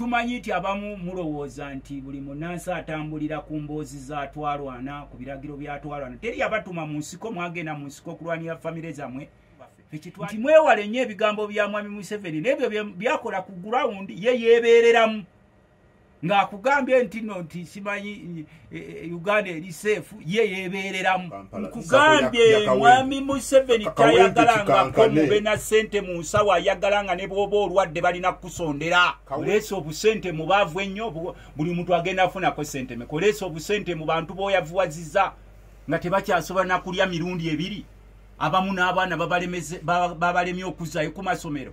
Tumanyi nti abamu mulowooza nti buli munnansi atambulira ku mboozi z'atwalwana, ku biragiro by'atwalwana. Teri abatuma mu nsiko, mwagenda mu nsiko okulwanira famire zammwe. Nti mwewale nnyo ebigambo bya Mwami Museveni n'ebyo byakola ku ground ye yeebeereramu. Ng'akugambye nti no nti simanyi Uganda eri safe, ye yeebeereramu. Nkugambye Mwami Museveni tayagala nga mube na ssente mu nsawo, ayagala nga ne bw'oba olwadde balina kukusondera. Oleese obusente mu baavu ennyo, buli muntu agenda afunako ssente meka. Oleese obusente mu bantu b'oyavuwazizza nga tebakyasobola na kulya mirundi ebiri, abamu n'abaana babalemye okuzaayo ku masomero.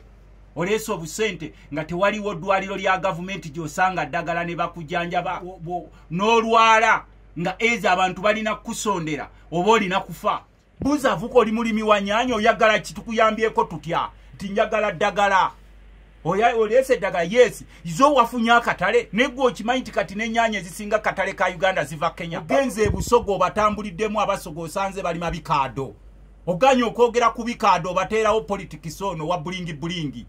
Oleese obusente nga tewaliwo ddwaliro lya gavumenti gy'osanga ddagala ne bakujanjaba, n'olwala nga ezo abantu balina kukusondera oba olina kufa. Buuza avuka oli mulimi wa nnyaanya, oyagala ki tukuyambyeko tutya? Nti njagala ddagala. Oleese eddagala, yes, zo wafunye akatale, naye ggwe okimanyi nti kati n'ennyaanya ezisinga katale ka Uganda ziva Kenya. Ogenze e Busoga obatambuliddemu Abasoga, osanze balima bikaado. Oganye okwogera ku bikaado, obateerawo politics ono wa bling bling.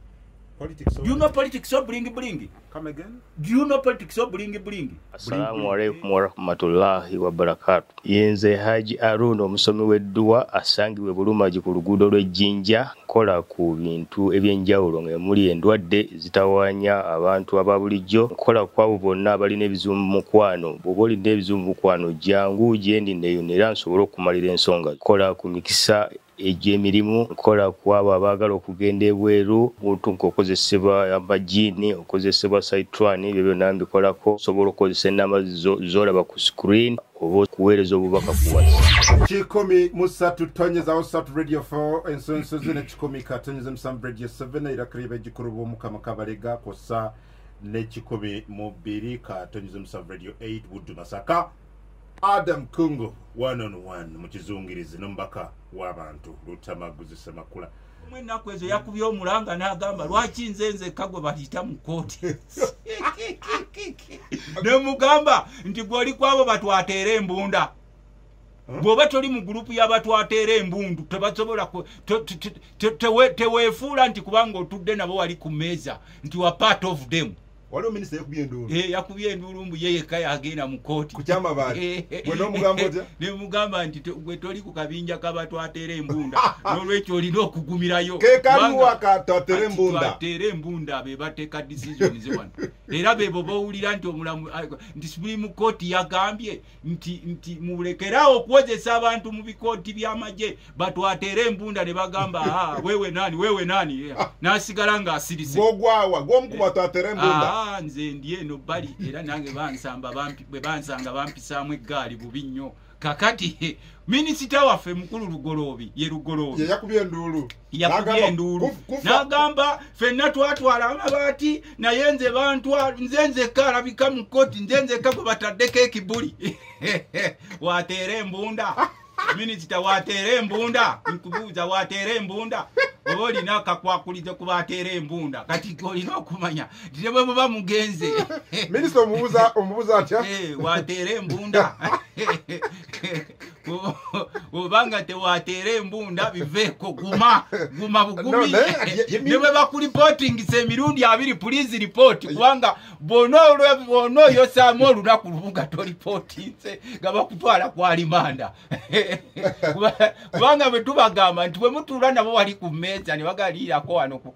Do you know politics of bling bling? Come again? Do you know politics of bling bling? Assalamu alaikum warahmatullahi wabarakatuh. Yenze Haji Aruna omusomi w'edduwa asangibwe Bulumagi ku luguudo lw'Ejjinja. Nkola ku bintu ebyenjawulo nga muli endwadde zitawaanya abantu aba bulijjo. Nkola ku abo bonna abalina ebizibu mu mukwano. Bw'oba olina ebizibu mu mukwano jangu gye ndi neeyune era nsobole okumalira ensonga. Nkola ku mikisa egy'emirimu, nkola ku abo abaagala okugenda ebweru, muntu ng'okozesebwa amajiini, okozesebwa saitwani, ebyo byonna mbikolako. Osobola okukozesa ennamba z'olaba ku screen oba okuweereza obubaka ku WhatsApp. 13 3 Radio 4 ensonsozi ne 107 Radio 7 era kiriba egikulu bw'Omukama Kabalega kw'ossa ne 102.7 Radio 8 Buddu Masaka. Adam Kungu one on one mu kizungirizi n'omubaka w'abantu Luttamaguzi Ssemakula. Ennaku ezo yakubye omulanga n'agamba lwaki nze nzekka gwe bayita mu kkooti. Ne mugamba nti gwe oli kwabo batwateera embunda. Bw'oba toli mu gurupu y'abatwateera embundu tebasobola teweefuula nti kubanga otudde nabo wali ku mmeeza nti wa part of them. Waliwo minisita yakubye enduulu. Yakubye enduulu mbu ye yekka yagenda mu kkooti. Ku kyamabaati. Gwe n'omugamba otya? Ne mugamba nti gwe toli ku kabinja k'abatwateera embunda, n'olwekyo olina okugumirayo. Ke kaliwa ka twateera embunda? Twateera embunda be bateeka decisions wano. Era bebo bowulira nti omulamu nti Supreme Court yagambye nti mulekeraawo okuwozesa abantu mu bikooti by'amagye batwateera embunda, ne bagamba, "Ah, wewe nani, wewe nani?" N'asigala ng'asirise. Gwogwawa gw'omukuba twateera embunda? Ah, nze ndi eno bbali era nange bansamba bwe bansanga bampisaamu eggaali bubi nnyo. Kakati minisita waffe mukulu Lugoloobi ye Lugoloobi. Ye yakubye enduulu. Yakubye enduulu n'agamba ffenna twatwala amabaati, naye nze bantwa nze nzekka alabika mu kkooti, nze nzekka gwe bataddeko ekibuli. Wateera embunda, minisita, wateera embunda, nkubuuza, wateera embunda oba olina akakwakulizo ku bateera embunda? Kati olina okumanya nti ne bwe muba mugenze Minisita omubuuza atya? Wateera embunda obanga tewateera embunda, biveeko, guma guma bugumi. Ne bwe bakulipootingisa emirundi 20, please report, kubanga bw'ona oyosaamu olunaku lumu nga tolipootinze nga bakutwala ku alimanda. Kubanga bwe tubagamba nti bwe mutuula nabo wali ku mmeeza ne bagaliirako wano ku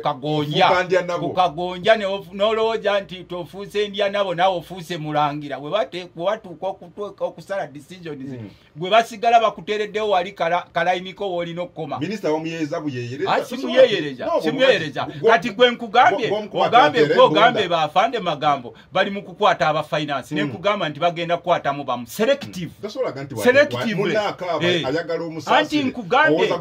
kagonja ku kagonja, n'olowooza nti tofuuse ndya nabo, naawe ofuuse mulangira. Bwe batuuka okusala decisions, gwe basigala bakuteereddewo wali kalayiniko woolina okukoma. Minisita wamuyeyeza buyeyereza? Simuyeyereza, simuyeyereza. Kati gwe nkugambye, ogambye gwe ogambye bafande magambo bali mu kukwata aba finance, ne nkugamba nti bagenda kukwatamu bamu selective. Selective. Anti nkugambye,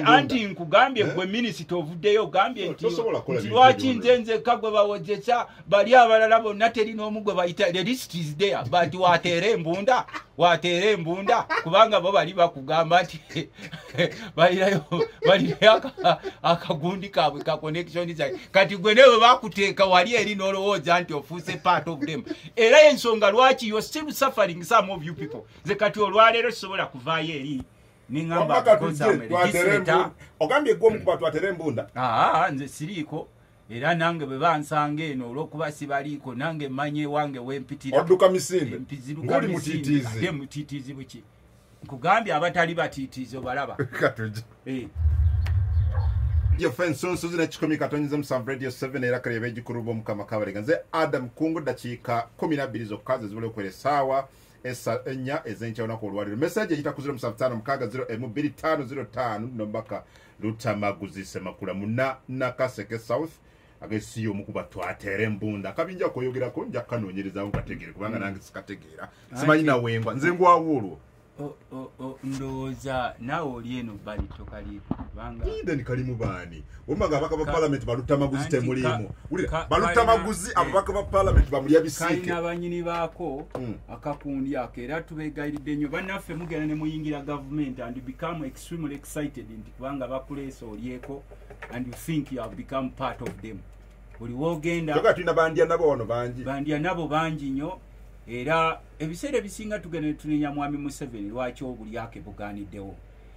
anti nkugambye gwe minisita ovuddeyo ogambye nti lwaki nze nzekka gwe bawozesa, bali abalala bonna teri n'omu gwe bayita. The list is there, but wateera embunda, wateera embunda, kubanga bo bali bakugamba nti balinayo akagundi kaabwe ka connection zaabwe. Kati gwe newe bakuteeka wali eri n'olowooza nti ofuuse part of them. Era ensonga lwaki you're still suffering, some of you people, nze kati olwaleero sisobola kuvaayo eri neŋŋamba Ogambye gwe omukuba twatere embunda? Nze siriiko. Era nange bwe bansanga eno olw'okuba sibaliiko, nange mmanye ewange wempitira. Odduka misinde. Ng'oli mutiitiizi. Ate mutiitiizi buki? Nkugambye abatali batiitiizi obalaba. Katujje. Yo nsonso zina 1.7 Radio 7 era kale ebejikuru bo mukama kabalega. Nze Adam Kungu, dakiika 12 zokka ze zibule okwera essaawa 4 ez'enkya olunaku olwaleero. Message eyita ku 0756 0M2505 nombaka Lutamaguzi Ssemakula muna Nakaseke South agesiyo omukuba twatere embunda akabinja koyogerako nja kanoonyerezaawo nkategeere, kubanga nange sikategeera, simanyi nawengwa nze ngwawo olwo. Ndowooza naawe oli eno bbali tokaliiko, kubanga Then kalimu baani? Omubaga ababaka ba parliament balutamaguzi temuliimu. Wulira, balutamaguzi ababaka ba parliament bamulya bisiike. Kalina banyini baako akakundi ako, era tubeegayiridde nnyo bannaffe, mugenda ne muyingira gavumenti and you become extremely excited nti kubanga bakuleesa olyeko and you think you have become part of them. Buli woogenda Kyokka tulina bandya nabo wano bangi. Bandya nabo bangi nnyo, era ebiseera ebisinga tugenda ne tunenya mwami Museveni lwaki obulyake bugaaniddewo,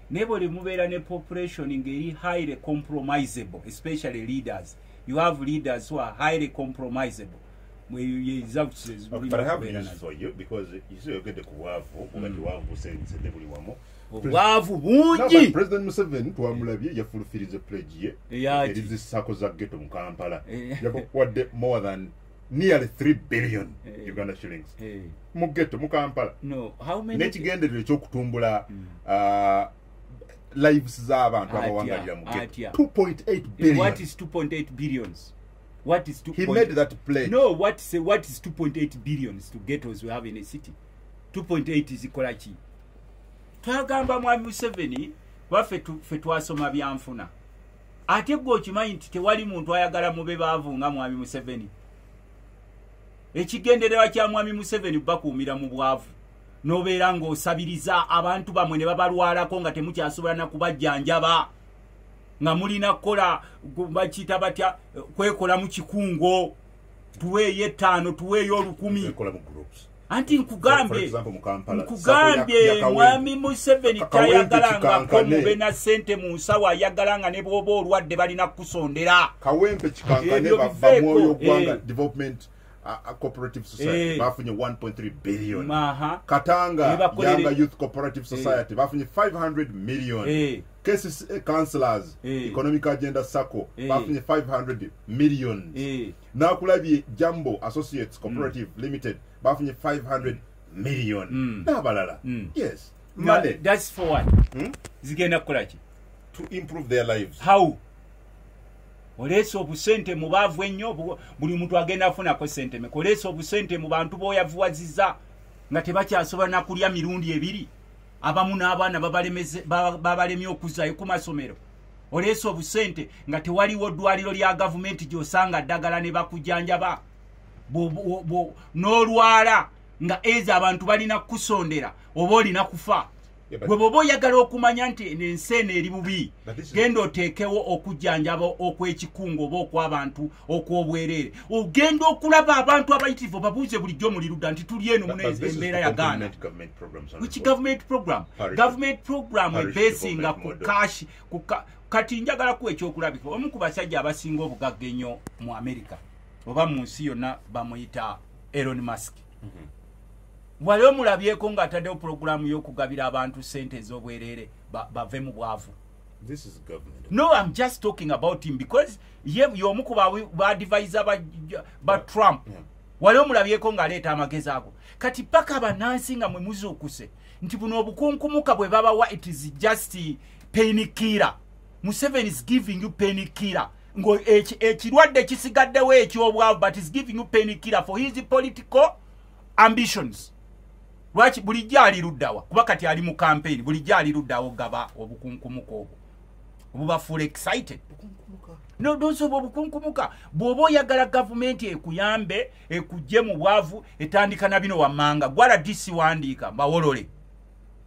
naye bwe mubeera ne population ng'eri highly compromisable, especially leaders, you have leaders who are highly compromisable. But I have news for you, because you see oyogedde ku bwavu, oba tebwavu busensedde buli wamu. Obwavu No, bungi. but President Museveni twamulabye yafulufiriza pledge ye Eyaki? eri zi SACCO za ghetto mu Kampala. Eh. Yabawadde more than nearly 3 billion Eh. Uganda shillings Eh, mu ghetto mu Kampala no, how many n'ekigendererwa ekyokutumbula lives z'abantu Atya, abawangalira mu ghetto. atya. 2.8 billion. What is 2.8 billions? What is 2 He made that pledge. No, what is 2.8 billions to ghettos we have in a city? 2.8 zikola ki? Twagamba mwami Museveni baffe ffe twasoma byanfuna, ate gwe okimanyi nti tewali muntu ayagala mube baavu nga mwami Museveni. Ekigendererwa kya mwami Museveni bakuumira mu bwavu, n'obeera ng'osabiriza abantu bamwe ne babalwalako nga temukyasobola na kubajjanjaba, nga mulina kukola bakiyita batya, kwekola mu kikungo, tuweeyo 5, tuweeyo 1000. Ekola mu groups. Anti For nkugambye example, mu Kampala, nkugambye SACCO ya mwami Museveni Kawempe tayagalangako Kikankane. mube na sente mu nsawo, ayagala nga ne bw'oba olwadde balina kukusondera. Kawempe Kikankane Ebyo biveeko. bamwoyo gwanga Eh. Development Cooperative Society Eh. bafunye 1.3 billion. Maha. Katanga Nebakolere- Yanga Youth Cooperative Society bafunye 500 million. Eh. KCCA Councillors Eh. Economic Agenda SACCO Eh. bafunye 500 million. Eh. Nakulabye Jambo Associates Cooperative Limited bafunye 500 million n'abalala. Yes, money. That's for what? Zigenda kukola ki? To improve their lives. How? Oleese obusente mu baavu ennyo, buli muntu agenda afunako sente meka? Oleese obusente mu bantu b'oyavuwaziza nga tebakyasobola nakulya mirundi ebiri, abamu n'abaana babalemye okuzzayo ku masomero. Oleese obusente nga tewaliwo ddwaliro lya gavumenti gy'osanga ddagala ne bakujjanjaba. N'olwala nga eza abantu balina kukusondera oba olina kufa. Yeah, but Gwe bw'oba oyagala okumanya nti eno ensi eno eri bubi, But this is genda oteekewo okujjanjaba okw'ekikungo oba okw'abantu okw'obwereere, ogenda okulaba abantu abayitirivu, babuuze bulijjo muli ludda nti tuli eno muno But this is embeera to yagaana. complement government programs. Which government program? Government program Parish ebesinga ku development model. cash ku kati njagala kuwa ekyokulabika. Omu ku basajja abasinga obugagga ennyo mu America oba mu nsi yonna bamuyita Elon Musk. Wali omulabyeko ng'ataddewo puroguramu y'okugabira abantu sente ez'obwereere bave mu bwavu? This is government. No, I'm just talking about him because ye y'omu ku ba advisor ba Trump. Wali omulabyeko ng'aleeta amagezi ago? Kati paka bannansi nga mwe muzuukuse nti buno obukunkumuka bwe babawa, it is just painkiller. Museveni is giving you painkiller ngo ekirwadde kisigaddewo ekyobwavu, but is giving you painkiller for his political ambitions. Lwaki bulijjo ali luddawa? Kuba kati ali mu campaign, bulijjo ali luddawo gaba obukunkumuka obwo obubafuula excited. No, those obwo obukunkumuka, bw'oba oyagala gavumenti ekuyambe ekujje mu bwavu, etandika na bino wammanga. Gwala DC wandiika mbawolole,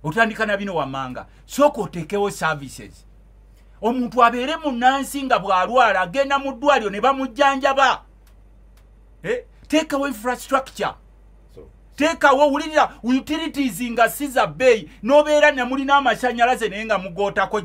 otandika na bino wammanga. Sooka oteekewo services, omuntu abeere munnansi nga bw'alwala agenda mu ddwaliro ne bamujjanjaba. Eh, teekawo infrastructure. So, Teekawo, wulirira, utilities nga si za bbeeyi, n'obeera ne mulina amasanyalaze naye nga mugootako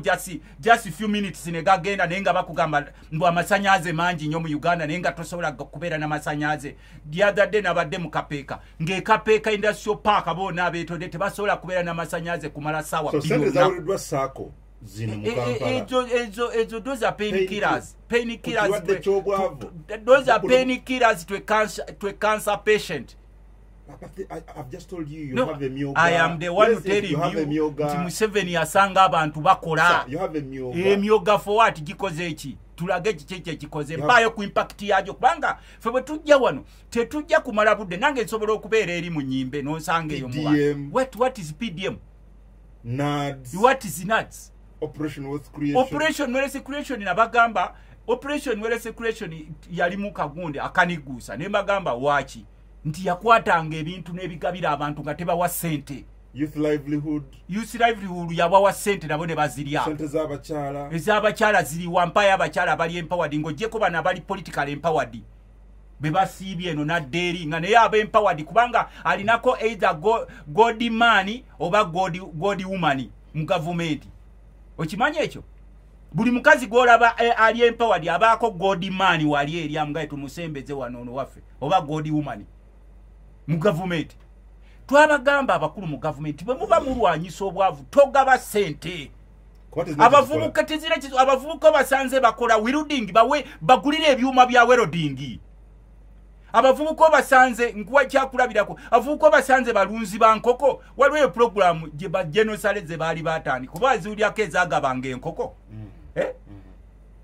just few minutes ne gagenda, naye nga bakugamba mbu amasanyalaze mangi nnyo mu Uganda, naye nga tosobola kubeera n'amasanyalaze. The other day nabadde mu Kapeeka, ng'ekapeeka industrial park boona abeetodde tebasobola kubeera n'amasanyalaze kumala ssaawa So bbiri sente olunaku. Zawereddwa SACCO zino mu Kampala. Ezo those are pain killers. Pain killers. Kirwadde ky'obwavu. Those are pain killers to a cancer patient. But I've just told you, you No, have emyoga. I am the one Yes, telling you have you emyoga. nti Museveni asanga abantu bakola. Sir, you have emyoga. Emyoga for what? Gikoze eki? Tulage kiki ekyo ekikoze. Yeah. Mpaayo ku impact yagyo, kubanga ffe bwe tujja wano tetujja kumala budde. Nange nsobola okubeera eri mu nnyimbe n'onsanga eyo mu bantu. PDM. What is PDM? NAADS. What is NAADS? Operation Wealth Creation. Operation Wealth Creation, nabagamba Operation Wealth Creation yalimu kagundi akaniguusa, ne mbagamba waaki nti yakwatanga ebintu n'ebigabira abantu nga tebawa ssente. Youth Livelihood. Youth Livelihood yabawa ssente nabo ne bazirya. Sente z'abakyala. Ez'abakyala ziriwa? Mpayo abakyala abali empowered, ng'oggyeko bano abali political empowered be basiibye eno nadda eri nga naye aba empowered kubanga alinako either god man oba god woman mu gavumenti. Okimanyi ekyo? Buli mukazi gw'olaba ali empowered abaako god man wali eri amugaye tumusembeze wano ono waffe, oba god woman mu gavumenti. Twabagamba abakulu mu gavumenti, bwe muba mulwanyisa obwavu togaba ssente. Kuba tezina. Abavubuka tezira abavubuka basanze bakola welding, bawe bagulire ebyuma bya welding. Abavubuka basanze, nkuwa kyakulabirako, abavubuka basanze balunzi ba nkoko. Waliwo eyo puroguramu gye ba genosale ze baali batandika oba ziwulyako ezagabanga enkoko, eh?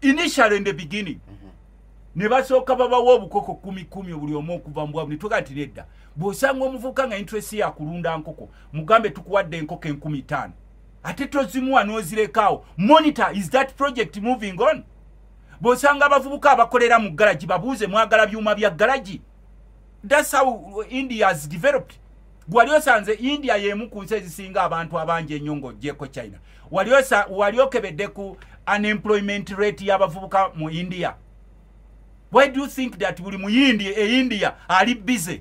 Initially, in the beginning, ne basooka babawa obukoko kumi kumi buli omu okuva mu bwavu. Ne tugaa nti nedda, bw'osanga omuvubuka nga interest ya kulunda nkoko, mugambe tukuwadde enkoko 5,000, ate tozimuwa n'ozirekaawo. Monitor, is that project moving on? Bw'osanga abavubuka abakolera mu garagi, babuuze mwagala byuma bya garagi. That's how India has developed. Wali osanze India y'emu ku nsi ezisinga abantu abangi ennyo ng'oggyeko China? Wali okebedde ku unemployment rate y'abavubuka mu India? Why do you think that buli muyindi e India ali busy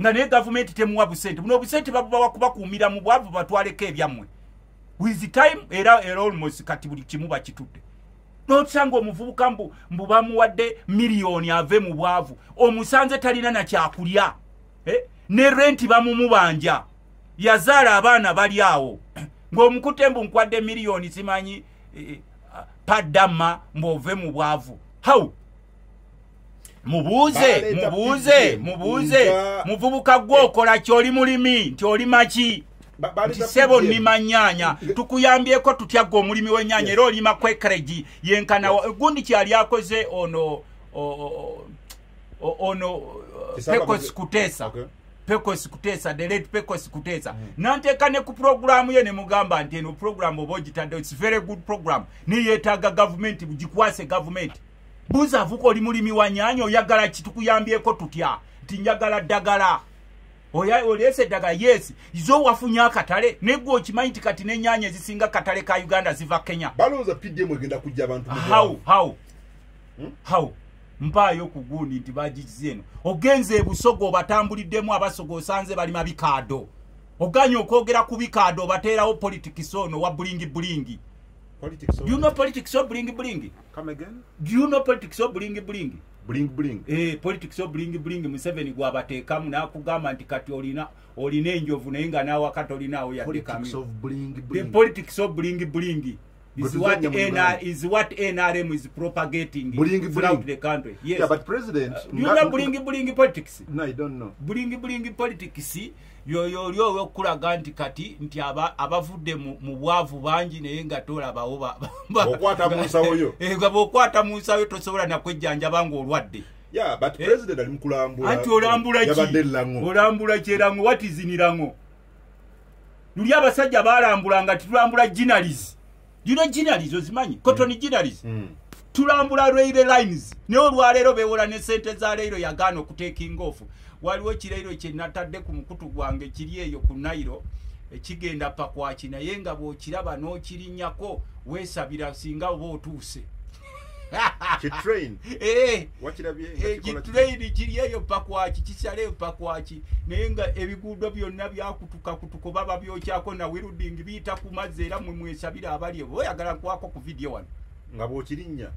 nga naye gavumenti temuwa busente? Buno obusente babubawa kubakuumira mu bwavu, batwaleko ebyammwe with time. Era almost kati buli kimu bakitudde. N'osanga omuvubuka mbu bamuwadde miliyoni ave mu bwavu, omusanze talina nakyakulya, eh? Ne renti bamumubanja, yazaala abaana bali awo, ng'omukute mbu nkwadde miliyoni simanyi padama mbw'ove mu bwavu. How? Mubuuze. Baleeta Mubuuze. PDM. Mubuuze. Muvubuka gwe okola ki? Oli mulimi? Nti oli maki? Baleeta Nti sebo PDM. nnima nnyaanya. Tukuyambyeko tutya gwe omulimi w'ennyaanya? Era olima kwekeregi yenkana gundi kyali akoze ono ono Kisanga. Pecos Kutesa. Pecos Kutesa, the late Pecos Kutesa, nanteeka ne ku puroguramu ye ne mugamba nti eno puroguramu oba ogitadde, it's very good program, niyeetaaga gavumenti gikwase gavumenti. Buuza avuka, oli mulimi wa nyaanya, oyagala ki? Tukuyambyeko tutya? Nti njagala ddagala. Oleese eddagala? Yes. Zo wafunye akatale? Naye gwe okimanyi nti kati n'ennyaanya ezisinga katale ka Uganda ziva Kenya? Balowooza PDM egenda kujja abantu mu How? bwavu. How? How? Mpaayo ku gundi nti bagize eno. Ogenze ebusogo, obatambuliddemu abasogo, osanze balima bikaado, oganye okwogera ku bikaado, obateerawo politics ono wa bling bling. Politics of- Do you know politics of bling bling? Come again? Do you know politics of bling bling? Bling bling. Eh, politics of bling bling, Museveni gwabateekamu n'akugamba nti kati olina enjovu naye nga n'awaka tolinaawo yadde Politics kami. of bling The bling. politics of bling bling is Bwe what tuzannya mu Uganda. NR, is what NRM is propagating Bling throughout bling. the country. Yes. Yeah, but president, Do you know bling bling politics? No, I don't know. Bling bling politics yoyo oli ow'okulaga nti kati nti abavudde mu bwavu bangi naye nga tolabawo Bw'okwata mu nsawo yo. Eh, nga bw'okwata mu nsawo yo tosobola nakwejjanjaba ng'olwadde. Yeah, but Eh? president ali mu kulambula. Anti olambula ki? Yabadde Lango. Olambula kyerango? What is in Lango? Luli abasajja balambula nga titulambula ginneries. You know ginneries? Ozimanyi? Cotton ginneries. Tulambula railway lines, naye olwaleero beewola ne sente za rail yagaana okutaking off. Waliwo kirayiro kye natadde ku mukutu gwange kiri eyo ku Nairo ekigenda Pakwaki, naye nga bw'okiraba n'okirinnyako weesabira singa oba otuuse. Kitrain wakirabye? Kitrain kiri eyo Pakwaki, kisaleyo Pakwaki, naye nga ebiguudo byonna byakutukakutuka, baba byokyako na welding, biyita ku mazzi. Era mwe mwesabira abali oyagala nkwako ku vidiyo wano. Nga bw'okirinnya.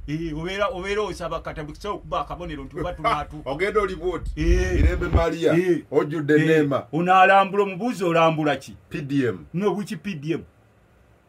Obeera osaba katabukisobola okuba akabonero nti oba tunaatuuka. Ogenda oli bwoti, mirembe Maria, ojjudde enneema. Onaalambula, omubuuzi olambula ki? PDM. Nobuki PDM?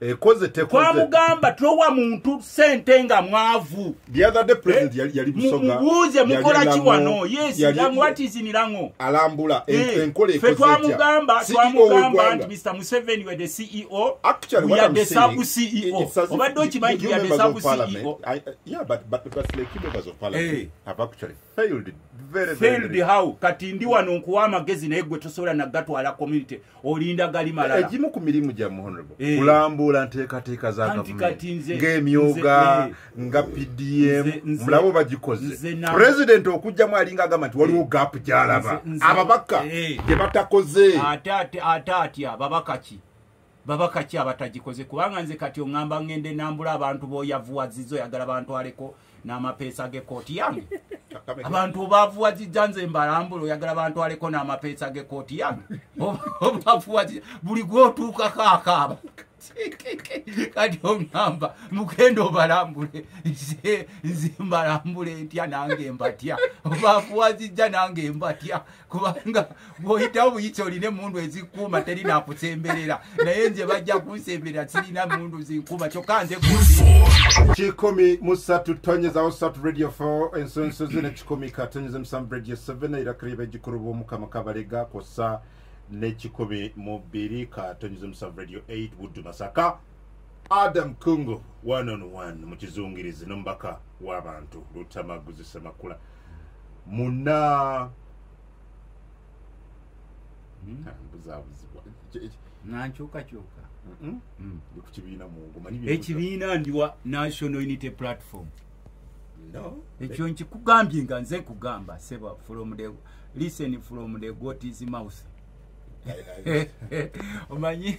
Ekoze tekoze. Twamugamba towa muntu sente nga mwavu. The other day president yali Busoga. Mubuuze mukola ki wano? Yes, Lango, what is in Lango? Alambula enkola Ffe ekoze etya? twamugamba CEO twamugamba w'eggwanga. nti Mr. Museveni, you are the CEO. Actually, We what are I'm the saying, sub CEO. it's as if Obadde okimanyi you we are the members sub of parliament, CEO. Yeah, but like you members of parliament have actually failed very, very, Failed very. how? Kati ndi wano nkuwa amagezi, naye gwe tosobola nagatwala community, olinda gali malala. Egimu ku mirimu gyammwe, honorable, kulambula nteekateeka za Anti kati gavumenti nze ng'emyoga, nga PDM, mulabo bagikoze. Nze President okujjamu alinga agamba nti waliwo gap gy'alaba ababaka gye batakoze. Ate atya? Babaka ki? Babaka ki abatagikoze? Kubanga nze kati oŋŋamba ŋŋende nambula abantu b'oyavuwaziza, oyagala bantwaleko n'amapeesa g'ekkooti yange? Abantu obavuwazizza nze mbalambula, oyagala bantwaleko n'amapeesa g'ekkooti yange? Obavuwaziza, buli gwotuukako akaaba. Kati oŋŋamba mugenda obalambule, nze mbalambule ntya? Nange mbatya. Obavuwazizza, nange mbatya, kubanga bw'oyitawo buyitsi olina emundu ezikuuma, teri nakusemberera. Naye nze bajja kunsemberera, sirina mundu zinkuuma, kyokka nze 103.3 Radio 4 ensonsozi ne 100.7 Radio 7 era kiriba egikulu bw'Omukama Kabalega, kw'ossa ne 102.7 Radio 8 Buddu Masaka. Adam Kungu one on one mu kizungirizi n'omubaka w'abantu Lutamaguzi Ssemakula muna mbuzaabuzibwa. Nankyukakyuka. Ndi ku kibiina Mungu manyi bye. Ekibiina ndiwa National Unity Platform. No. Ekyo nkikugambye nga nze nkugamba seba, from the listen, from the goat's mouth. Omanyi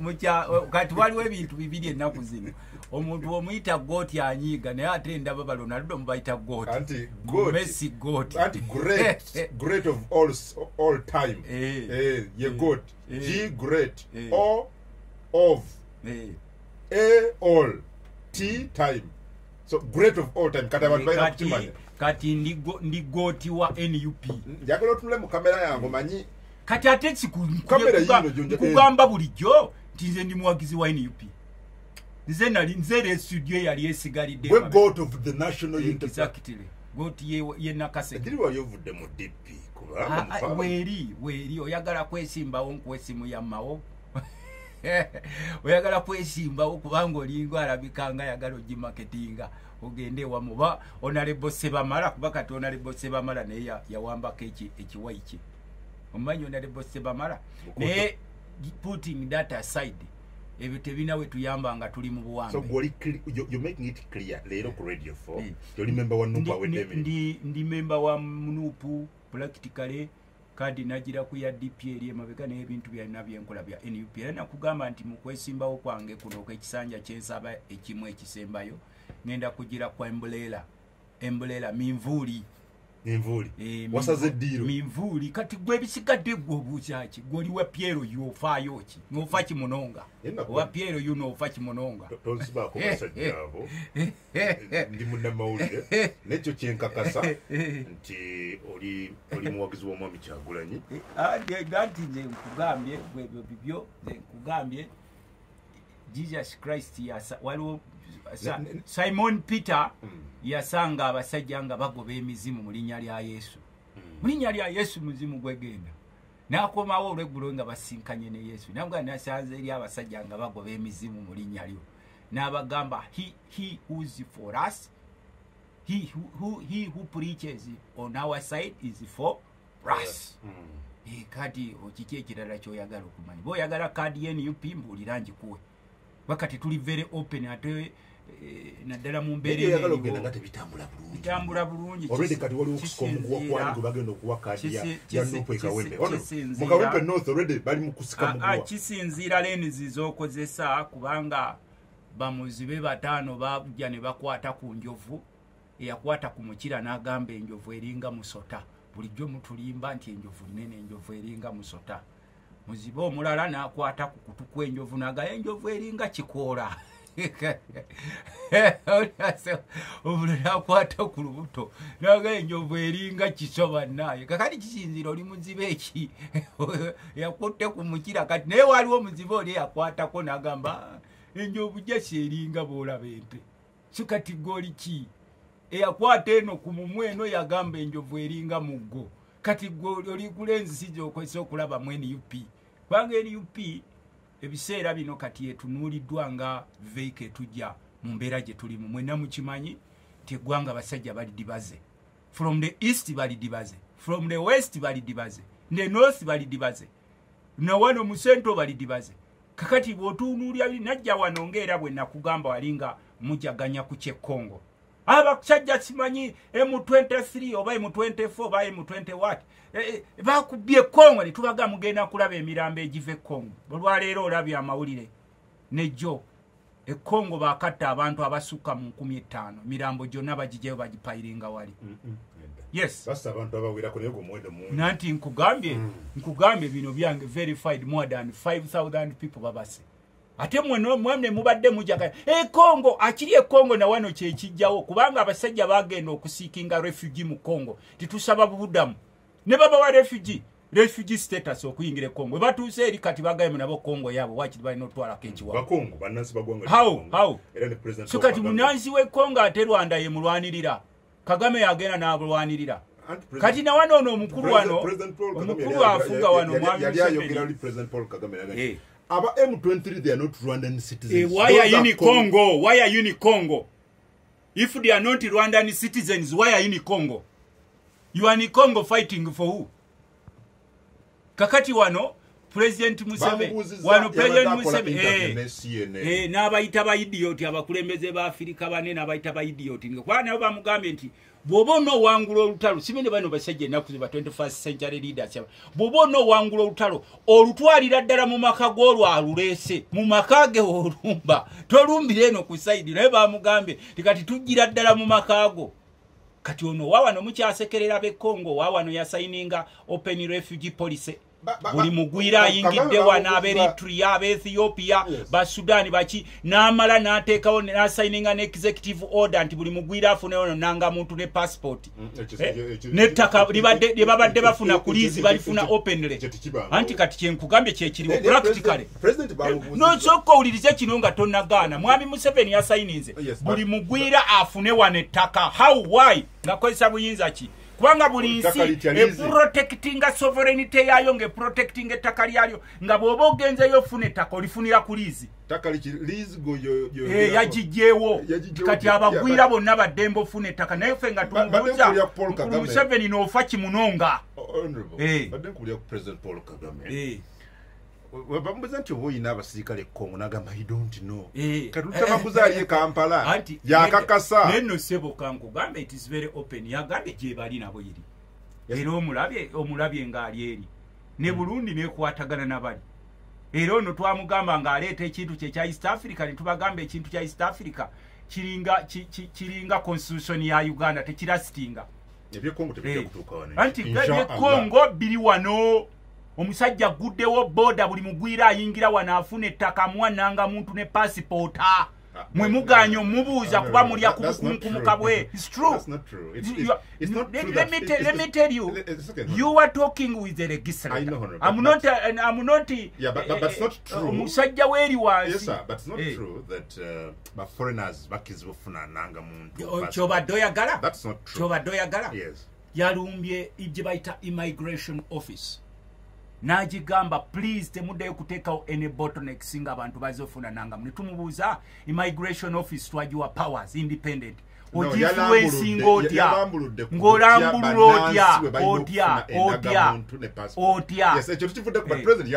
mukyalo kati waliwo ebintu bibiri ennaku zino. Omuntu omuyita goat anyiiga, naye ate ndaba balonaldo mubayita goat. Anti goat. Messi goat. Anti great, great of all time. Ye goat. G great. O of. A all. T time. So great of all time. Kati abantu balina Kati, kukimanya. Kati ndi goat wa NUP. Njagala otunule mu kamera yange, omanyi. Kati ate Kamera yiino nkugamba bulijjo nti nze ndi muwagizi wa NUP. Nze nali nze le studio yali esigalidde Gwe emabega. goat of the National Unity. Exactly, goat ye Nakaseke. Egiri wali ovudde mu DP kubanga Weeri oyagala kwesimbawo, nkuwa essimu ya mmawo. Oyagala kwesimbawo kubanga olinga alabika nga ayagala ogimaketinga, ogende ewamu oba Honorable Sebamala, kuba kati Honorable Sebamala naye yawambako ekiwayi kye. Omumanyi Honorable Sebamala? Naye putting that aside, ebyo tebina we tuyamba nga tuli mu So buwambe. gwoli you're making it clear leero ku Radio 4 yoli member wa NUP awedde emirimu. Ndi member wa NUP practically. Kadi nagira ku ya DP eri emabega, naye ebintu byalina byenkola bya NUP. Era nakugamba nti mu kwesimbawo kwange kuno okw'ekisanja kyensaba ekimu ekisembayo, ngenda kugira kwa umbrella, umbrella minvuuli. Envuuli. Wasaze eddiiro. Minvuuli. Kati gwe ebisigadde gwe obuuza ki? Gwe oli wa Piero yu, ofaayo ki? Ng'ofa kimunonga. Owa Piero yu n'ofa kimunonga. Tonsibaako basajja abo, ndi munnamawulire, nekyo kyenkakasa nti oli muwagizi w'omwami Kyagulanyi. Anti nze nkugambye, gwebyo bibyo. Nze nkugambye Jesus Christ waliwo Simon Peter yasanga abasajja nga bagoba emizimu mu linnya lya Yesu. Mu linnya lya Yesu, muzimu gwegenda. N'akomawo olweggulo nga basinkanye ne Yesu, namugaa nasanze eri abasajja nga bagoba emizimu mu linnya lyo. N'abagamba he who is for us, he who preaches on our side is for us. Kati kiki ekirala kyoyagala okumanya? Ba oyagala kaadi ye NUP, mbuulira ngikuwe. Wakati tuli very open ate naddala mu mbeera Naye oyagala eno okugenda eriwo. nga tebitambula bulungi. Bitambula bulungi. Already kati waliwo okusika omuguwa kwani gwe bagenda okuwa kaadi ya NUP e Kawempe. Ono, mu Kawempe North already bali mu kusika muguwa. Kisinziira lanes z'okozesa, kubanga Bamuzibe 5 bajja ne bakwata ku njovu, eyakwata ku mukira n'agamba enjovu eringa musota. Bulijjo mutulimba nti enjovu nnene, enjovu eringa musota. Muzibe omulala n'akwata ku kutu kw'enjovu n'agamba enjovu eringa kikoola. Omulala akwata ku lubuto n'agamba enjovu eringa kisoba naye. Kakati kisinziira oli muzibe eki yakutte ku mukira kati, naye waliwo omuzibe oli eyakwatako n'agamba enjovu jasi eringa bw'olaba ente. So kati gwe ki? Eyakwata eno ku mumwe eno yagamba enjovu eringa muggo. Kati gwe oli kulenzi si gy'okozesa okulaba mu NUP. Kubanga NUP ebiseera bino kati etunuuliddwa nga vehicle etujja mu mbeera gye tulimu. Mwenna mukimanyi nti eggwanga abasajja balidibaze. From the east balidibaze, from the west balidibaze, the north balidibaze, na wano mu central balidibaze. Kakati bw'otunuulira najja wano ng'era bwe nakugamba walinga mujaganya ku ky'e Congo. Abasajja simanyi M23 oba M24 oba M20 what bakubye Congo ne tubaga mugenda kulaba emirambo egiva e Congo. Olwaleero olabye amawulire nejjo e Congo bakatta abantu abasukka mu 15, mirambo gyonna bagijeyo bagipayiringa wali. Yes. Basa abantu abawerako naye omuwendo mungi. Nanti nkugambye, nkugambye bino byange verified more than 5000 people babase. Ate mwemwe mubadde mujaganya e Congo, akiri e Congo na wano kyekijjawo kubanga abasajja bagenda okuseekinga refugee mu Congo. Titusaba bubudamu. Ne babawa refugee status okuyingira e Congo. Batuuse eri kati bagaye nabo Congo yabo wakiri balina otwalako ekiwago. Bakongo bannansi bagwanga. How? Era ne president. So kati munansi we Congo ate Rwanda ye mulwanirira. Kagame yagenda n'abulwanirira. Kati na wano ono omukulu wano, omukulu afuga wano mwami yali ayogera oli President Paul Kagame yagambye aba M23 they are not Rwandan citizens. Why are you in Congo? Why are you in Congo? If they are not Rwandan citizens, why are you in Congo? You are in Congo fighting for who? Kakati wano President Museveni, wano President Museveni n'abayita ba idiot, abakulembeze ba Afrika bane n'abayita ba idiot. Kwa nabo bamugambye nti bw'oba onoowangula olutalo, simene bano basajja ennaku ze ba 21st century leaders aba. Bw'oba onoowangula olutalo, olutwalira ddala mu maka g'olwo aluleese, mu maka ge olumba, tolumbira eno ku side. Naye bamugambye nti kati tujjira ddala mu maka go. Kati ono wa wano mukyasekerera b'e Congo, wa wano yasayininga open refugee policy. Buli mugwira ayingidde wano ab'Eritrea, ab'Ethiopia, ba Sudan baki, n'amala n'ateekawo n'asayininga ne executive order nti buli mugwira afune ono nanga muntu ne passport. N'ettaka lye babadde bafuna ku liizi balifuna openly. Anti kati kye nkugambye kye kiriwo practically. Nosooka owulirize kino nga tonnagaana. Mwami Museveni yasayininze buli mugwira afune wano ettaka. How, why? Ng'akozesa buyinza ki? Kubanga buli nsi eprotectinga sovereignty yayo, ng'eprotectinga ettaka lyalyo, nga bw'oba ogenzeyo ofuna ettaka olifunira ku liizi. Yagiggyewo. Kati abagwira bonna baddembe ofuna ettaka, naye ffe nga tumubuuza Museveni n'ofa kimunonga. Badde nkuwulira ku President Paul Kagame. Bamubuuza nti oba oyina abasirikale e Congo, n'agamba I don't know. Kati Lutamaguzi ali e Kampala yakakasa. Naye nno ssebo kankugambe it is very open. Yagambye gye bali nabo eri. Era omulabye ng'ali eri. Ne Burundi nekwatagana nabali. Era ono twamugamba ng'aleeta ekintu kye kya East Africa, ne tubagamba ekintu kya East Africa kiringa constitution ya Uganda, tekirasitinga. Ebye Congo tebijja kutuuka wano. Anti ebye Congo biri wano. Omusajja aguddewo boda, buli mugwira ayingira wano afuna ettaka, amuwa nanga muntu ne pasipoota. Mwe muganye omubuuza kuba mulya ku bukunkumuka bwe. It's true. That's not true. It's not true. Let me tell you. You are talking with the legislator. I know, I'm not. Yeah, but it's not true. Omusajja weeri wansi. Yes, sir, but it's not true that foreigners bakkiriza ofuna nanga muntu. Kyobadde oyagala? That's not true. Kyobadde oyagala? Yes. Yalumbye gye bayita immigration office. N'agigamba please temuddeyo kuteekawo any bottlenecks nga abantu bazze ofuna nanga. Ne tumubuuza immigration office twagiwa powers independent. Oginfluencinga otya? Ng'olambulula otya? Otya otya otya?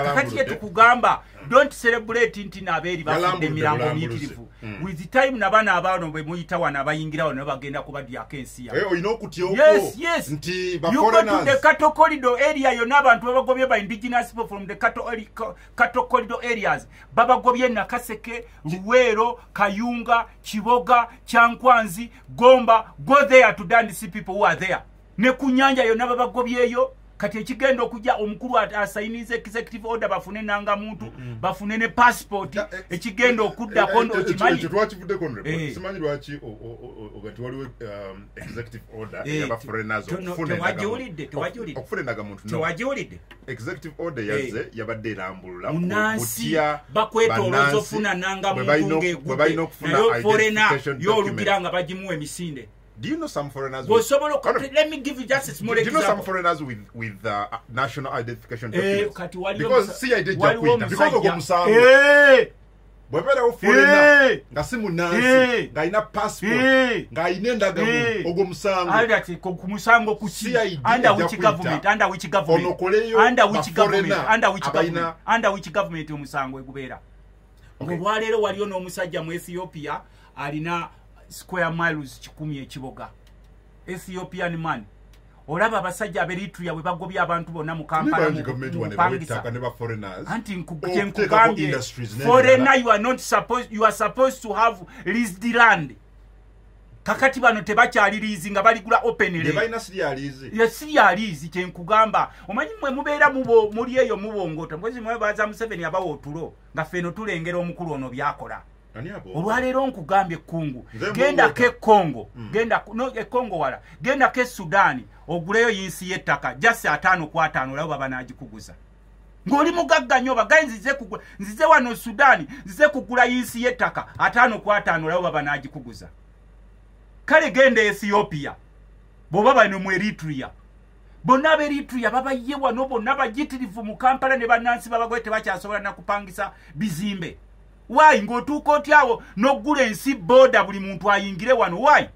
Kakati kye tukugamba, don't celebrate nti n'abeeri bafudde emirambo miyitirivu. With the time, nabana abaano bwe muyita wano abayingira wano bagenda kubadyako ensi yaabwe. Olina okutya okwo. Yes. Nti You go to the cattle corridor area yonna, abantu babagobye ba indigenous people from the cattle corridor areas. Babagobye Nakaseke, Luweero, Kayunga, Kiboga, Kyankwanzi, Gomba. Go there to and see people who are there. Ne ku nyanja yonna babagobyeyo. Kati ekigenda okujja, omukulu asayiniza executive order bafune nangamuntu, bafune ne passport. Ekigenda okuddako okimanyi? Ekyo twakivuddeko, honorable. Simanyi lwaki ogati waliwo executive order eyaba foreigners okufuna Tewagiwulidde? Tewagiwulidde? okufuna endagamuntu, no. Tewagiwulidde? Executive order yazze yabadde erambulula ku Munansi butya bakwetolooza bannansi ofuna bwe balina nangamuntu bwe balina okufuna ng'egudde, naye foreigner identification y'olugira document. nga bagimuwa emisinde. Do you know some foreigners with, Bw'osobola Honorable, let me give you just a small do you know some example. foreigners with national identification Eh, documents? kati waliwo Because CID ejja waliwo kuyita because ogwo omusajja musango. Bw'ebeerawo foreigner nga si munnansi, ng'alina passport, ng'alina endagamuntu, ogwo musango. Albert, ku musango kuki? CID Under ejja which kuyita government? Under which government? onokoleyo Under which government? baforeigner Under which abalina government? Under which government omusango egubeera? Okay. Olwaleero waliyo n'omusajja mu Ethiopia alina square miles 100 ekiboga, Ethiopian man. Olaba abasajja ab'Eritrea bwe bagobye abantu bonna mu Kampala Bangi gavumenti mu wano ebawa kupangisa. ettaka ne ba foreigners Anti okuteekako kyenkugambye, industries n'ebirala. foreigner, you are not supposed, you are supposed to have leased land. Kakati bano tebakyali lease, nga baligula openly. Ne balina sirializi. Ye sirializi kyenkugamba. Omanyi mmwe mubeera mubo muli eyo mubongota mpozi mwebaza Museveni abawa otulo, nga ffeno tulengera omukulu ono byakola. Ani abo? Olwaleero nkugambye ekkungu, Nze gendako mbongota. e Congo, genda no e Congo wala, gendako e Sudaani oguleyo yinsi y'ettaka jasi 50 ku 50, olabo baba n'agikuguza ng'oli mugagga nnyo. Bagaye nzize kugula, nzize wano Sudaani, nzize kugula yinsi y'ettaka 50 ku 50, olabo baba n'agikuguza. Kale genda Ethiopia, bw'oba bano mu Eritrea, bonna ab'Eritrea babaye wano bonna bagitirivu mu Kampala ne bannansi babagoye, tebakyasobola nakupangisa bizimbe. Why? Ng'otuuka otyawo n'oggula ensi border buli muntu ayingire wano? Why?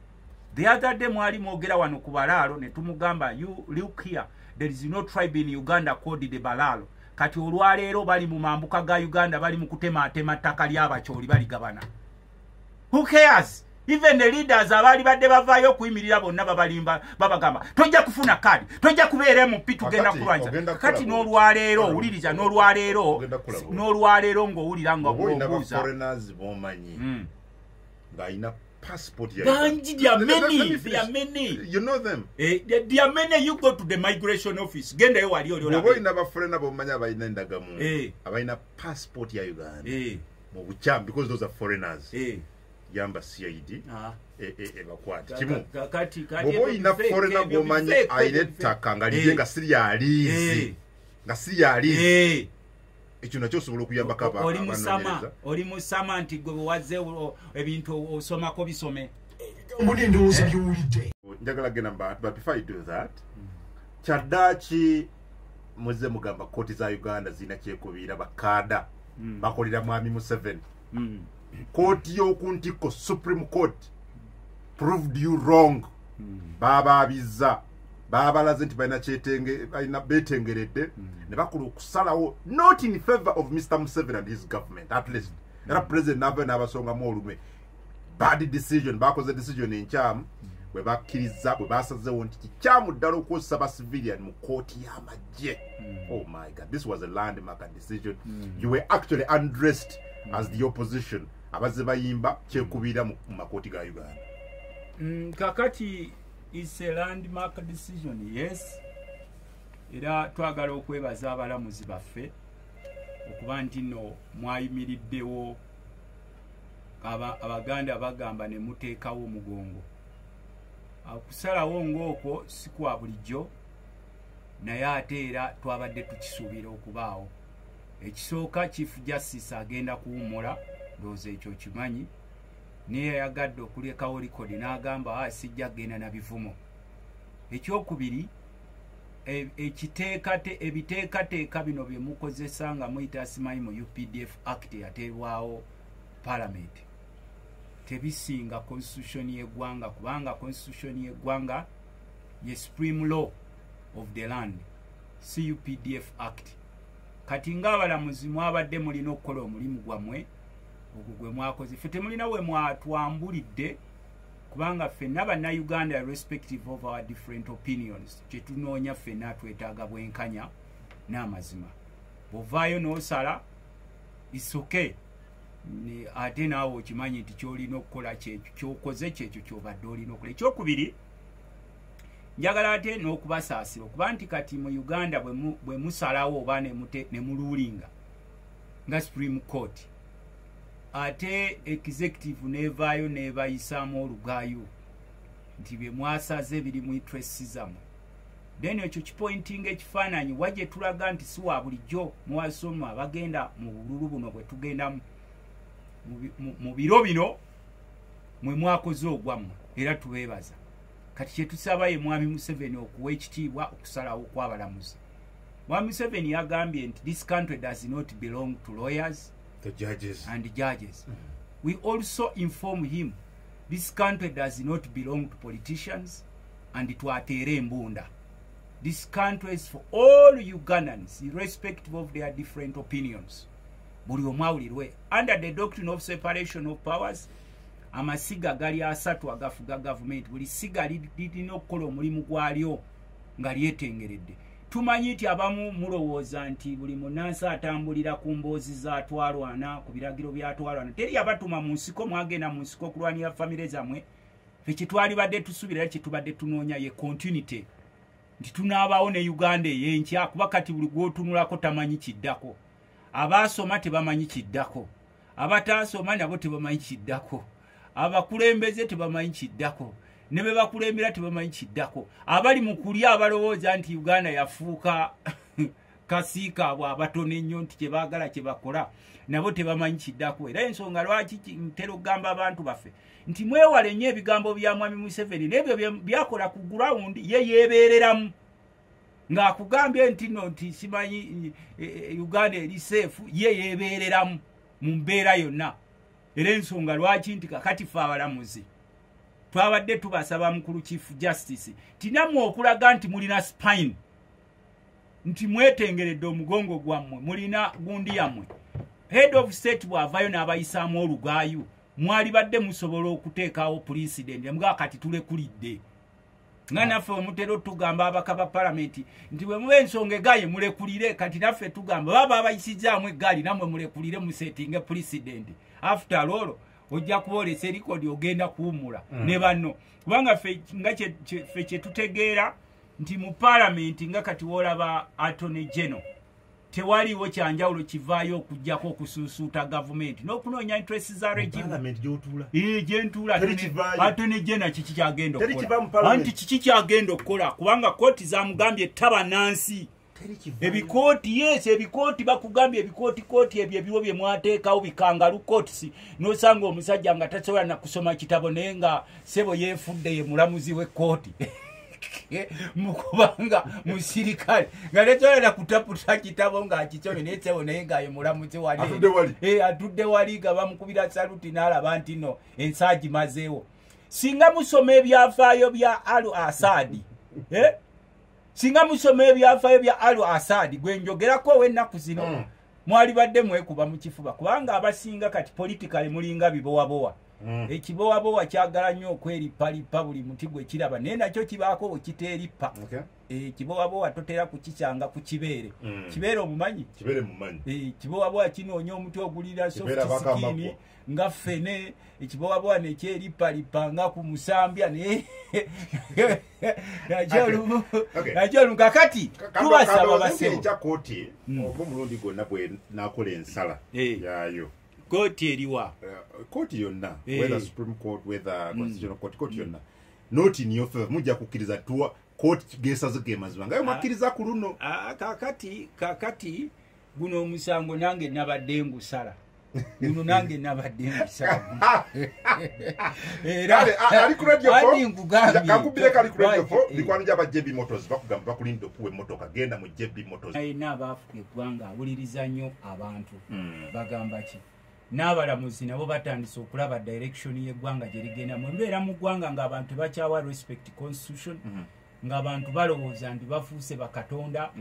The other day mwali mwogera wano ku balaalo ne tumugamba, you look here, there is no tribe in Uganda called the Balaalo. Kati olwaleero bali mu mambuka ga Uganda, bali mu kutemaatema ttaka ly'Abakyoli baligabana. Who cares? Even the leaders abaali badde bavaayo okuyimirira bonna babalimba, babagamba tojja kufuna kaadi, tojja kubeera MP, tugenda Kakati, kulwanyisa. ogenda Kati kukola n'olwaleero bw'oti. owuliriza, n'olwaleero Ogenda kukola bw'oti. n'olwaleero ng'owulira nga Oba olina obuuza baforeigners b'omanyi ng'alina passport ya Bangi, there are Let many, me there finish. are many. You know them. There are many. You go to the migration office, gendayo wali oli Bw'oba olabe. olina baforeigner b'omanyi abalina endagamuntu, abalina passport ya Uganda mu bukyamu, because those are foreigners, yamba CID ebakwate. Kimu, Kati bw'oba olina foreigner gw'omanyi alina ettaka nga lirye nga siryaliizi, nga siryaliizi, ekyo nakyo osobola okuyambako Oli musama, abanoonyereza. oli musama nti gwe bwewazze ebintu osomako bisome. Ebigambo n'endowooza by'owulidde. Njagala genda mu bantu, but before I do that, kyaddaaki muzze mugamba kooti za Uganda zirina kyekubiira, bakaada bakolera mwami Museveni. Kooti y'oku ntikko, Supreme Court, proved you wrong. Baababizza, baabalaze nti balina kyetenge, balina beetengeredde ne bakola okusalawo not in favor of Mr Museveni and his government at least. Era President navayo n'abasongamu olume, bad decision, bakoze decision enkyamu bwe bakkiriza, bwe basazewo nti kikyamu ddala okukozesa ba civilian mu kooti y'amagye. Oh my God, this was a landmark decision. You were actually undressed as the opposition abazze bayimba kyekubiira mu makooti ga Uganda. Kakati is a landmark decision, yes. Era twagala okwebaza abalamuzi baffe okuba nti nno mwayimiriddewo. Abaganda bagamba ne muteekawo omugongo. Okusalawo ng'okwo si kwa bulijjo, naye ate era twabadde tukisuubira okubaawo. Ekisooka, Chief Justice agenda kuwummula, ndowooza ekyo kimanyi, naye yayagadde okulekawo likodi n'agamba, "Ah, sijja kgenda na bivumo." Ekyokubiri, ebiteekateeka bino bye mukozesa nga muyita simanyi mu UPDF Act eyateebwawo Parliament. Tebisinga constitution y'eggwanga, kubanga constitution y'eggwanga ye supreme law of the land, CUPDF Act. Kati ng'abalamuzi mwabadde mulina okukola omulimu gwammwe ogwo gwe mwakoze. Ffe temulina we mwatwambulidde, kubanga ffenna Bannayuganda, irrespective of our different opinions, kyetunoonya ffenna twetaaga bwenkanya n'amazima. Bw'ovaayo n'osala, it's okay, ate naawe okimanyi nti kyolina okukola kyekyo kyokoze, kyekyo kyobadde olina okukola. Ekyokubiri, njagala ate n'okubasaasira okuba nti kati mu Uganda bwe musalawo oba ne muluulinga nga Supreme Court, ate executive nevaayo nebayisaamu olugaayo nti bye mwasaze biri mu interest zammwe, then ekyo kipointinga ekifaananyi wa gye tulaga nti si wa bulijjo. Muwasoma abagenda mu bululu buno bwe tugendamu mu biro bino, mwe mwakoze ogwammwe era tubeebaza. Kati kyetusaba ye Mwami Museveni okuwa ekitiibwa okusalawo kw'abalamuzi. Mwami Museveni yagambye nti this country does not belong to lawyers the judges and judges. We also inform him this country does not belong to politicians and twateere embunda. This country is for all Ugandans, irrespective of their different opinions. Buli omu awulirwe. Under the doctrine of separation of powers, amasiga gali asatu agafuga gavumenti. Buli siga lirina okukola omulimu gwalyo nga lyetengeredde. Tumanyi nti abamu mulowooza nti buli munnansi atambulira ku mboozi zatwalwana, ku biragiro byatwalwana. Teri abatuma mu nsiko, mwagenda mu nsiko okulwanira famire zammwe. Ffe kyetwalibadde tusuubira era kyetubadde tunoonya ye continuity, nti tunaabaawo ne Uganda ey'enkya, kuba kati buli gwotunulako tamanyi kiddako. Abaasoma tebamanyi kiddako, abataasoma nabo tebamanyi kiddako, abakulembeze tebamanyi kiddako, ne be bakulembera tebamanyi kiddako, abali mu kulya abalowooza nti Uganda yafuuka kasiika abo abatono ennyo nti kyebaagala kye bakola nabo tebamanyi kiddako. Era ensonga lwaki ntera okugamba abantu baffe nti mwewale nnyo ebigambo bya Mwami Museveni n'ebyo byakola ku ground, ye yeebeereramu ng'akugambye nti no nti simanyi Uganda eri safe, ye yeebeereramu mu mbeera yonna. Era ensonga lwaki nti kakati ffe abalamuzi twabadde tubasaba mukulu Chief Justice tinammwe okulaga nti mulina spine, nti mwetengeredde omugongo gwammwe, mulina gundi yammwe. Head of state bw'avaayo n'abayisaamu olugaayu, mwalibadde musobola okuteekawo precedent mga kati tulekulidde, nga naffe omutera otugamba abaka ba palamenti nti bwe muba ensonga egaye mulekulire. Kati naffe tugamba baba abayisizaamu eggaali, nammwe mulekulire, musetinge precedent. After all, ojja kuba olese record, ogenda kuwummula ne banno, kubanga nga ffe kyetutegeera nti mu palamenti nga kati woolaba Attorney General, tewaliiwo kyanjawulo kivaayo okugjako okusuusuuta gavumenti n'okunoonya interest za regime gyentuula. Attorney General kiki kyagenda okukola? Anti kiki kyagenda okukola? Kubanga kooti zamugambye taba nansi ebikooti. Yes, ebikooti bakugambye ebikooti, kooti ebyo ebiriwo bye mwateekawo bi kangaroo courts, n'osanga omusajja nga tasobola nakusoma kitabo, naye nga sebo yeefudde ye mulamuzi w'ekkooti, mukubanga musirikale nga tasobola kutaputa kitabo ng'akisome, naye sebo naye nga ye mulamuzi wali atudde wali nga bamukubira saluti n'alaba nti no ensi agimazeewo. Singa musoma ebyafaayo bya Alu Asadi, eh? Singa musoma ebyafaayo bya Alu Asadi gwe njogerako ow'ennaku zino, mwalibadde mwekuba mu kifuba, kubanga abasinga kati politically mulinga bibowabowa. Ekibowabowa kyagala nnyo okweripalipa buli muti gwe kiraba, naye nakyo kibaako bwe kiteerippa. Ekibowabowa totera kukikyanga ku kibeere. Kibeere omumanyi? Kibowabowa kinoonya omuti ogulira soft skin nga ffene. Ekibowabowa nekyeripalipa nga ku musambya, naye nakyo olumu. Kakati tubasaba basebo kooti oba omulundi gwonna bwe nakola ensala yayo. Kooti eriwa? Kooti yonna, whether Supreme Court, whether Constitutional Court, kooti yonna not in your favor, mujja kukkiriza tuwa kooti gesaze ge mazima ngayo mwakkiriza ku luno? Kakati guno omusango nange nabadde ngusala, guno nange nabadde ngusala. Ali ku Radio 4, kankubireko ali ku Radio 4, mikwano gyaba JB Motors bakugamba bakulinda okuwa emmotoka, genda mu JB Motors. Ayina abaafuka eggwanga awuliriza nnyo abantu bagamba ki. N'abalamuzi nabo batandise okulaba direction y'eggwanga gye ligendamu. Embeera mu ggwanga ng'abantu bakyawa respect constitution, ng'abantu balowooza nti bafuuse bakatonda.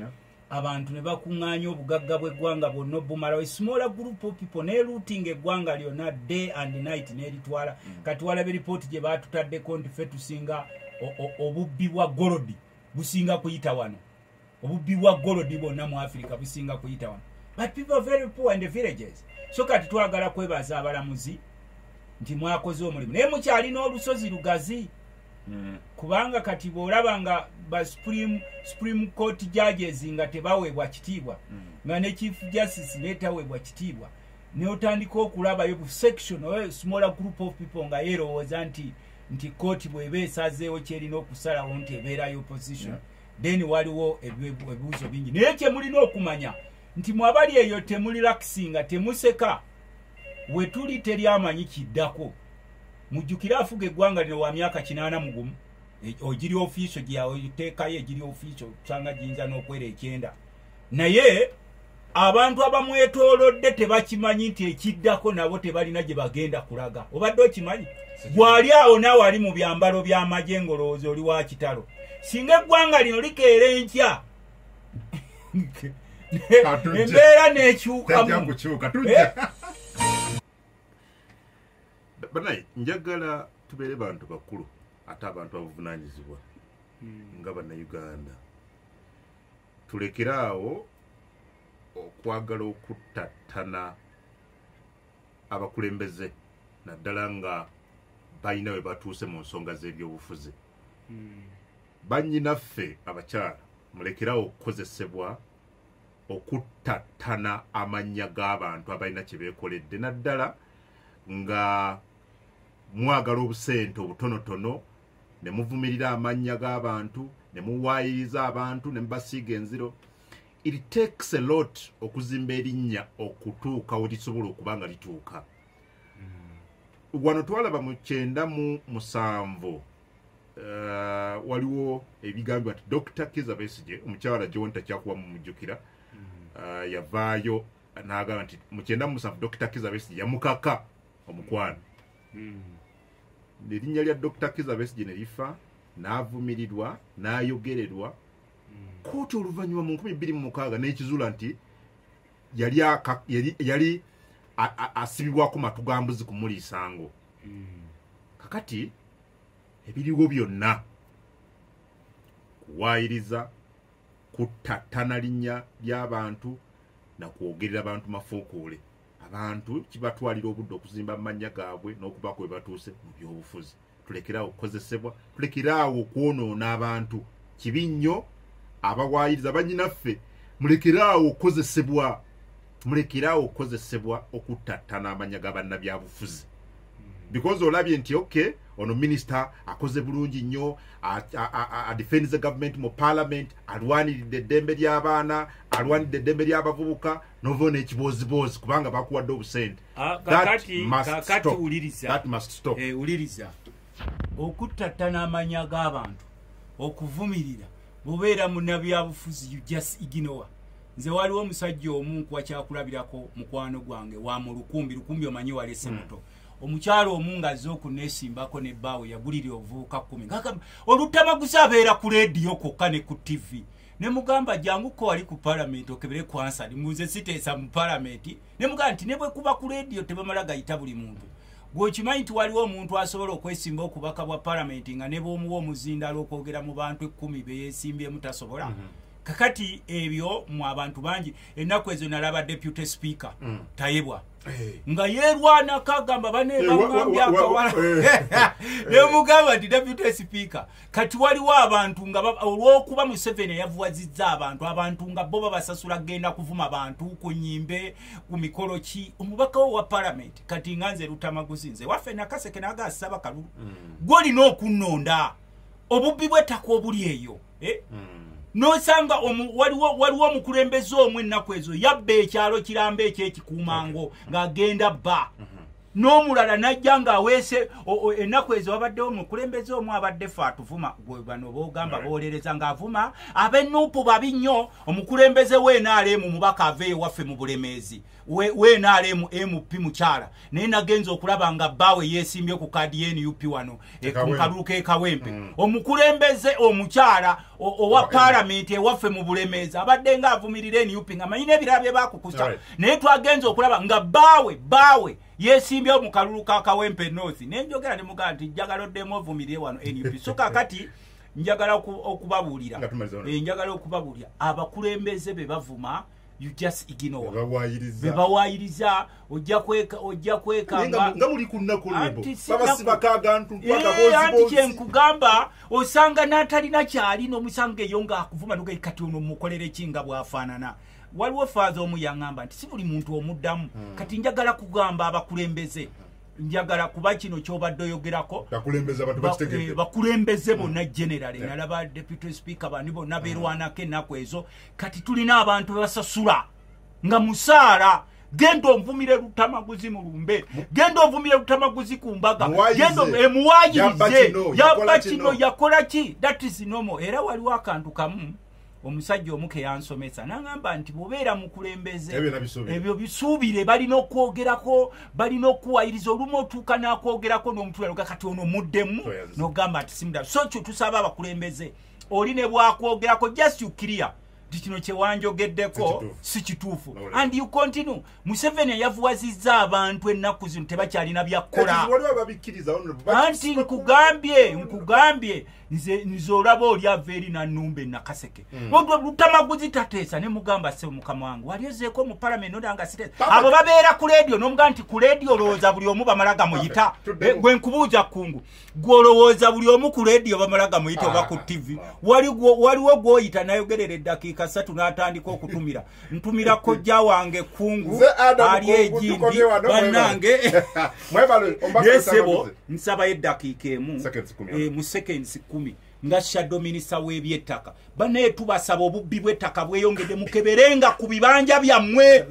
Abantu ne bakuŋŋaanya obugagga bw'eggwanga bwonna obumalawo. Smaller group of people ne looting eggwanga lyonna day and night n'eritwala. Kati walaba ripooti gye baatutaddeko nti ffe tusinga obubbi bwa gold businga kuyita wano, obubbi bwa gold bwonna mu Africa businga kuyita wano, but people are very poor in the villages. So kati twagala kwebaza abalamuzi nti mwakoze omulimu, naye mukyalina olusozi lugazi, kubanga kati bw'olaba nga ba Supreme Court judges nga tebaweebwa kitiibwa, nga ne Chief Justice netaweebwa kitiibwa, neotandika okulabayo bu section or smaller group of people nga yeerowooza nti kooti bw'eba esazeewo kyerina okusalawo nti ebeerayo opposition. Then waliwo ebibuuzo bingi, naye kyemulina okumanya nti mwabali eyo temurelaxinga, temuseka. Wetuli teri amanyi kiddako. Mujjukire afuga eggwanga lino wa myaka 81. Ogiri official gyateekayo, egiri official kusanga giyinza n'okwera 90, naye abantu abamwetoolodde tebakimanyi nti ekiddako nabo tebalina gye bagenda kulaga. Obadde okimanyi gwali awo naawe ali mu byambalo by'amagye ng'olowooza oli wa kitalo, singa eggwanga lino likeera enkya embeera n'ekyukamu. Banaye, njagala tubeere bantu bakulu ate abantu abavunaanyizibwa nga Bannayuganda. Tulekere awo okwagala okuttattana abakulembeze, naddala nga balina we batuuse mu nsonga z'ebyobufuzi. Bannyinaffe abakyala, mulekerawo okukozesebwa okuttattana amannya g'abantu abalina kye beekoledde, naddala nga mwagala obusente obutonotono ne muvumirira amannya g'abantu ne muwaayiriza abantu ne mubasiiga enziro. It takes a lot okuzimba erinnya okutuuka we lisobola okuba nga lituuka. Wano twalaba mu 97, waliwo ebigambibwa nti Dr Kiza Besigye, omukyala Joan takyakuba mumujjukira, yavaayo n'agamba nti mu 97 Dr Kiza Besigye yamukaka omukwano. Erinnya lya Dr Kiza Besigye ne lifa, n'avumirirwa, n'ayogererwa. Kooti oluvannyuma mu 2006 n'ekizuula nti yali asibibwako matu ga mbuzi kumuliisango. Kakati ebiriwo byonna kuwaayiriza, kuttattana linnya ly'abantu nakwogerera abantu mafuukuule. Abantu kibatwalira obudde okuzimba amannya gaabwe n'okubaako we batuuse mu byobufuzi. Tulekeraawo okukozesebwa, tulekeraawo okwonoona abantu. Kibi nnyo abawaayiriza. Bannyinaffe, mulekeraawo okukozesebwa, mulekeraawo okukozesebwa okuttattana amannya ga bannabyabufuzi, because olabye nti okay, ono minisita akoze bulungi nnyo, adefends government mu parliament, alwaniridde eddembe ly'abaana, alwaniridde eddembe ly'abavubuka, nova n'ekibooziboozi kubanga bakuwadde obusente. Kakati wuliriza, wuliriza. Okuttattana amannya g'abantu, okuvumirira, bubeera munnabyabufuzi, you just ignore. Nze waliwo omusajja omu nkuwa kyakulabirako, mukwano gwange wa mu Lukumbi. Lukumbi omanyi walese muto. Omukyalo omu ng'azze okuneesimbako nebbaawe yagulira obuvubuka 10, ngagamba olutamaguzi abeera ku leediyo kwokka ne ku TV. Ne mugamba, janguko wali ku palamenti okebere ku Hansard. Muze siteesa mu palamenti. Ne mugamba nti ne bwe kuba ku leediyo tebamala gayita buli muntu. Gweokimanyi nti waliwo omuntu asobola okwesimba okubaka bwa palamenti nga ne bw'omuwa omuzindalo okwogera mu bantu 10 beyeesimbyemu tasobola. Kakati ebyo mu abantu bangi. Ennaku ezo nalaba Deputy Speaker Tayebwa nga yeerwanako, agamba bane bamwambye akawala. Nemugamba nti Deputy Speaker, kati waliwo abantu nga olw'okuba Museveni yavuwazizza abantu, abantu nga bo babasasula genda kuvuma bantu ku nyimbe, ku mikolo ki. Omubaka wo wa parliament, kati nga nze Lutamaguzi, nze waffe Nakaseke nagasaba kalulu, gwolina okunnonda. Obubbi bw'ettaka obuli eyo, eh? Nosanga waliwo omukulembeze omu ennaku ezo yabba ekyalo kiramba ekyekikuumango ng'agenda bba. N'omulala najja ng'aweese ennaku ezo wabaddewo omukulembeze omu abadde fe atuvuma, gwe bano boogamba boolereza ng'avuma ab'ennuupu babi nnyo. Omukulembeze w'NRM mubaka aveeyo waffe mu Bulemeezi, w'NRM MP mukyala, naye nagenza okulaba nga bbaawe yeesimbye ku kaadi y'NUP wano ku kalulu k'e Kawempe. Omukulembeze omukyala owa paalamenti ewaffe mu Bulemeezi abadde ng'avumirira NUP nga manyi n'ebirala bye baakukusa, naye twagenza okulaba nga bbaawe yesimbye mu kalulu ka Kawempe North. Nenjogera ne mugamba nti njagala oddemu ovumirire wano NUP. So kaakati njagala okubabuulira, njagala okubabuulira abakulembeze be bavuma, you just ignore. Be bawaayiriza, ojja kwekanga nga muli ku nnaku lwebo babasibako agantu anti kyenkugamba osanga n'atalina kyali n'omusanga eyo ng'akuvuma noga kati ono mukolere ki nga bw'afaanana. Waliwo faaza omu yaŋŋamba nti si buli muntu omuddamu. Kati njagala kugamba abakulembeze, njagala kuba kino ky'obadde oyogerako bakulembeze bonna generally, nalaba deputy speaker bani bonna beerwanako ennaku ezo. Kati tulina abantu bebasasula nga musaala, genda onvumire Lutamaguzi mu lumbe, genda onvumire Lutamaguzi ku mbaga, genda emuwaayirize, yabba kino, yakola ki. That is normal. Era waliwo akantu kamu omusajja omu ke yansomesa n'aŋŋamba nti bw'obeera mukulembeze ebyo bisuubire, balina okwogerako, balina okuwayiriza. Olumu otuuka n'akwogerako n'omutula kati ono muddemu n'ogamba nti simuddamu. So kyo tusaba abakulembeze, oli ne bwakwogerako just you clear nti kino kye wanjogeddeko si kituufu and you continue. Museveni yavuwazizza abantu ennaku zino tebakyalina byakkola. Anti nkugambye nze olaba oli ava eri nannumba Nakaseke. Lutamaguzi tateesa ne mugamba ssebo mukama wange wali ozeeko mu palamenti nodanga siteesa. Abo babeera ku leediyo n'omugamba nti ku leediyo olowooza buli omu bamala gamuyita. Gwe nkubuuza kungu, gwe olowooza buli omu ku leediyo bamala gamuyita oba ku TV? Waliwo gw'oyita n'ayogerera eddakiika 3 n'atandika okutumira. Ntumira kojja wange kungu ali egindi bannange. Yesebo nsabayo eddakiika emu mu seconds 10 nga shadow minister w'ebyettaka. Bannaye tubasaba obubbi bw'ettaka bweyongedde, mukeberenga ku bibanja byammwe,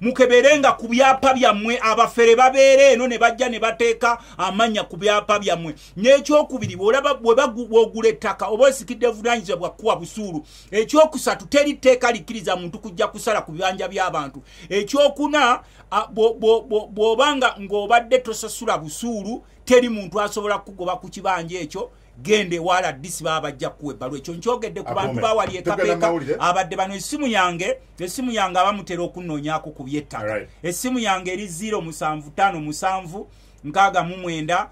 mukeberenga ku byapa byammwe. Abafere babeera eno ne bajja ne bateeka amannya ku byapa byammwe. N'ekyokubiri, bw'olaba bw'ogula ettaka oba osikidde buvunaanyizibwa bwa kuwa busuulu. Ekyokusatu, teri tteeka likkiriza muntu kujja kusala ku bibanja by'abantu. Ekyokuna, bw'obanga ng'obadde tosasula busuulu, teri muntu asobola kugoba ku kibanja ekyo. Gende wala disi baba bajja kuwa ebbaluwa. Ekyo nkyogedde ku bantu bawali ekapeeka abadde bano. Essimu yange abamutera okunoonyaako ku by'ettaka. Essimu yange eri 0757 69 47 54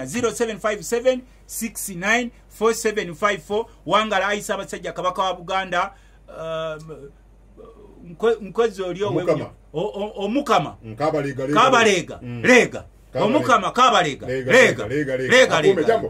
0757 69 4754. Wangala ayi Ssaabasajja Kabaka wa Buganda. Nkozi oli Omukama Kabalega Lega, Omukama Kabalega Lega Lega Lega.